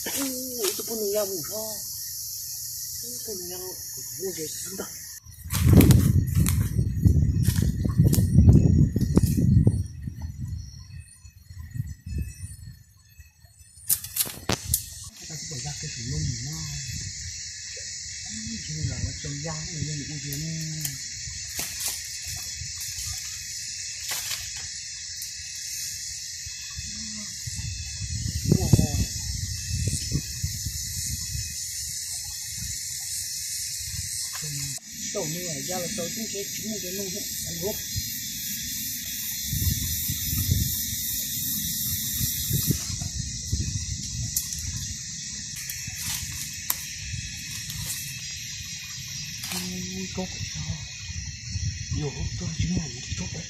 Ub, tus poj niam ya mus no, tus poj niam ya mus, kuv muaj ntses xwb ntag. Tab sis pom ya kiag saum no mus no, tsis lam tau ya, mus ntses ne. Tau nws ya los tau tub ntses tsis muaj ntses no thiab. Tsob pem no, yog lub tsob tsis muaj tsob pem.